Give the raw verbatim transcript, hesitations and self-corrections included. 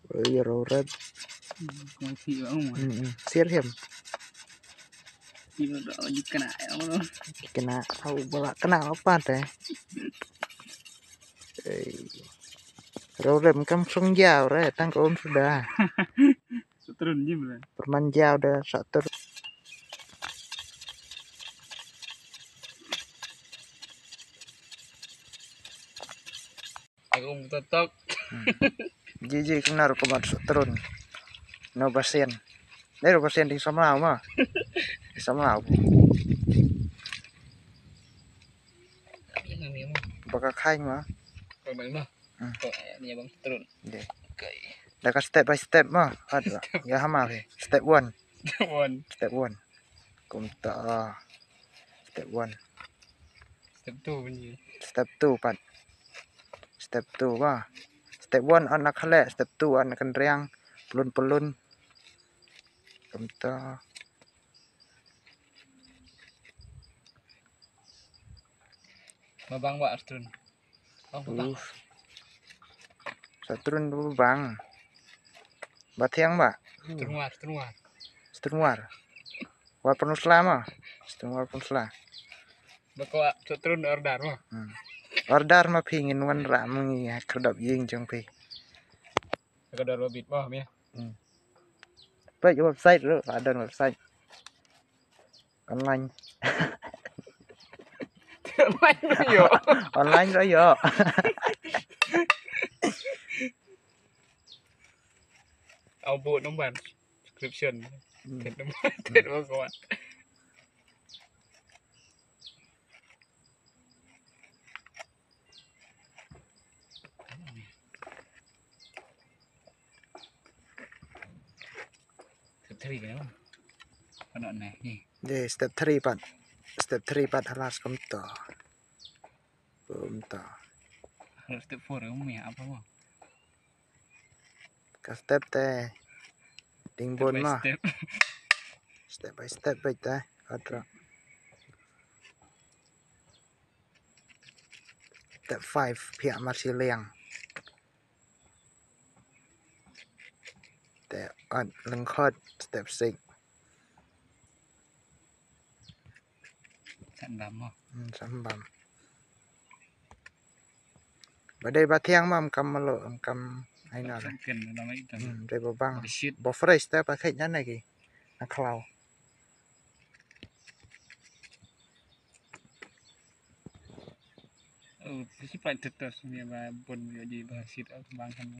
Oi, rau rep. Hmm, kong phi ba um. Hmm, hmm. Sir him. Phi ba do ju kena ya ba do. Kena, au bala kena apa te? Ei. Rau rep kam song jauh re, tang ko um sudah. Satrun ji bala. Perman jauh dah satrun. Aku totok. Hmm. Ji ji kena rukomat satrun. No basen. Dei rukomat basen ding samlau ma. Ding samlau. Baka khai ma. Baka khai ma. Hmm. Ko ni abang satrun. Dei. Okay. Dah ka step by step ma. Ada. Ya hama ke. Step one. Step one. Step one. Kumta. Step one. Step two bunyi. Step two pat. Step two ba. Step one an na khale, step two an na kendriang, pelun pelun. Kumta. Mabang ba Artrun. Bang ba. Uh. Satrun ba bang. Bathiang ba. Satrun war, satrun war. Satrun war. Wa pernusla ma. Satrun wa pernusla. Bakwa satrun order ma. Hmm. Order ma phi ngin wan ra ma ngi ha kerdop ying jong phi. Ka dor ba bit ma mi. Hmm. Peit website ru, ada website. Online. Online ru yo. Online ru yo. Au bu nombor subscription. Hmm. Tet nombor, tet nombor kuat. Step three kan? Ano na ni? Dei, step three pat. Step three pat halas kumta. Kumta. Halas step four kan, umi apa mo? Ka step te. Ding bon ma. Step by step. Step by step beit te. Atra. Step five, pia marsi liang. Te at lengkhot, step six. San bam mo. Hmm, san bam. Ba dei ba thiang ma, kam malo, kam ai na. Ken na mai ta. Hmm, dei ba bang. Ba shit. Ba fresh te ba khet na ki. Na khlau. Oh, si pa tetas ni ba bon yo di ba shit bang kan.